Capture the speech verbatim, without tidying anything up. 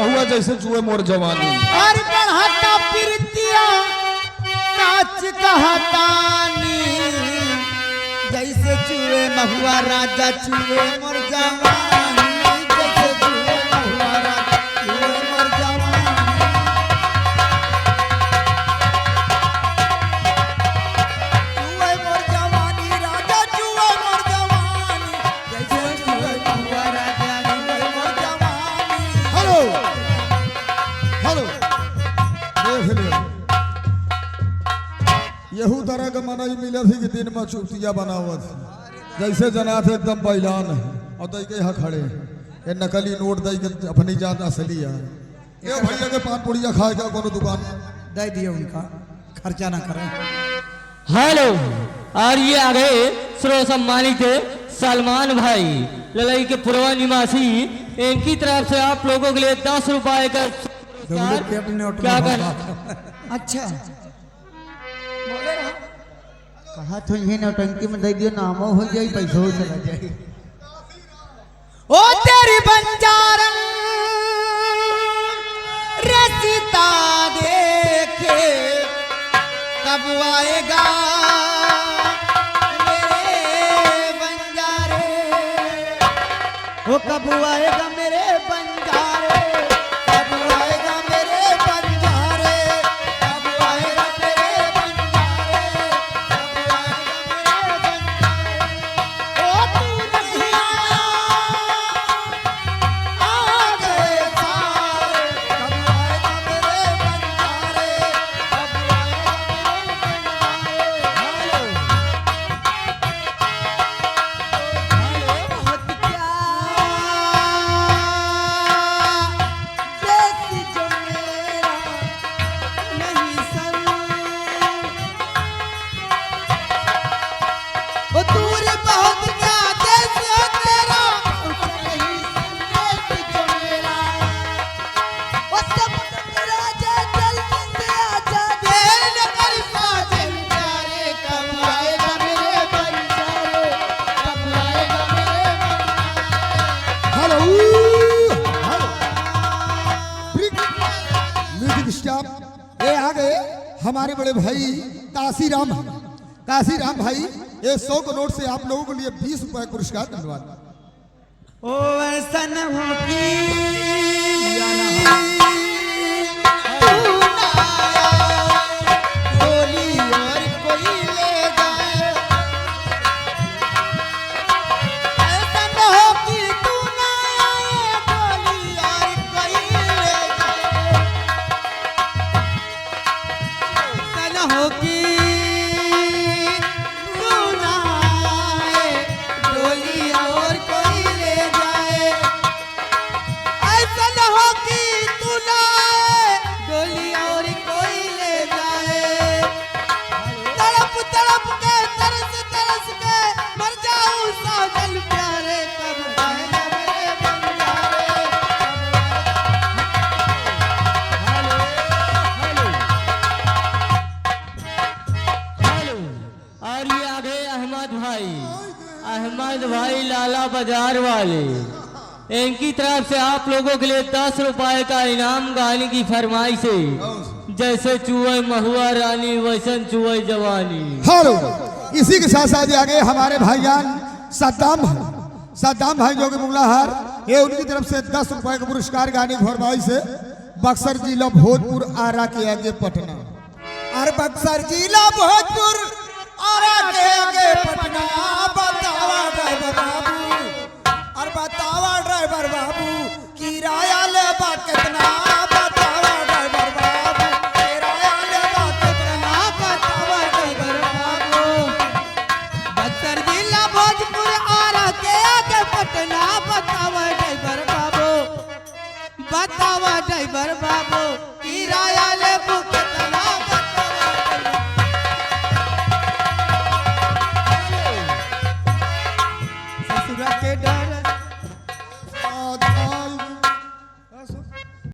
हुआ जैसे चुए मोर जवानी। अरे बढ़ता पिरतिया, साच कहतानी, जैसे चुए महुआ राजा चुए मोर जवानी, जैसे चुए महुआ राजा चुए मोर जवानी। चुए मोर जवानी, राजा चुए मोर जवानी, जैसे चुए महुआ राजा चुए मोर जवानी। हेलो, हेलो, देख ले। यहू तरह के मनई मिलत ही कि दिन में चुतिया बनावत ही। जैसे जनात है एकदम बैलान है। और दई के यहाँ खड़े। ये नकली नोट दई के अपनी जान असली है। ये भैया के पान पुड़िया खाए का कोनो दुकान? दे दिए उनका, खर्चा ना करें। हेलो, और ये आ गए सर्व सम्मानित सलमान भाई, ललई के पुरवा निवासी, इनकी तरफ से आप लोगों के लिए दस रुपए का पुरस्कार। डुप्लीकेट नोट क्या में कहना? होगा। अच्छा। कहा तो ये नौटंकी में दे दियो, नामो हो जाई, पैसो चला जाई। ओ तेरी बंजारन रिश्ता देखे कब आएगा मेरे बंजारे, ओ कब आएगा मेरे बंजारे, कब आएगा मेरे बंजारे, कब आएगा मेरे बंजारे, कब आएगा मेरे बंजारे। ओ तू नहीं आया, आ गए सारे। कब आएगा मेरे बंजारे, कब आएगा मेरे बंजारे। हेलो, हेलो, बहुत प्यार। देश जो मेरा नहीं संग। ओ दूर बहुत क्या देश हो तेरा, नहीं संदेश जो मेरा। ओ सब राजा जल्दी से आजा, देर न कर साजन प्यारे, कब आएगा मेरे बंजारे, कब आएगा मेरे बंजारे। Hello, hello. Break. Music stop. ये आ गए हमारे बड़े भाई काशीराम। काशीराम भाई, ये सौ के नोट से आप लोगों के लिए बीस रुपए पुरस्कार, धन्यवाद। ओ ऐसा न हो कि तू ना आए, डोली और कोई ले जाए। ऐसा न हो कि तू ना आए, डोली और कोई ले जाए। ऐसा न हो कि तू ना आए, डोली और कोई ले जाए। ऐसा न हो कि तू ना आए, डोली और कोई ले जाए। तड़प तड़प के, तरस तरस के मर जाऊं साजन प्यारे, कब आएगा मेरे बंजारे। Hello, hello, hello. और ये आ गए अहमद भाई, अहमद भाई लाला बाजार वाले। इनकी तरफ से आप लोगों के लिए दस रुपए का इनाम गाने की फरमाइश है। जैसे चुए महुआ रानी, वैसन चुए जवानी। हेलो, इसी के साथ साथ ये आ गए हमारे भाईजान सद्दाम भाई, सद्दाम भाई जो कि मुगलाहार, ये उनकी तरफ से दस रुपए का पुरस्कार गाने की फरमाइश है। बक्सर जिला भोजपुर आरा के आगे पटना। अरे बक्सर जिला भोजपुर आरा के आगे पटना, बतावा ड्राइवर बाबू, अरे बतावा ड्राइवर बाबू, किराया लेबा कितना, बतावा ड्राइवर बाबू, किराया लेबा कितना, बतावा ड्राइवर बाबू। बक्सर जिला भोजपुर आरा के आगे पटना, बतावा ड्राइवर बाबू, बतावा ड्राइवर बाबू, किराया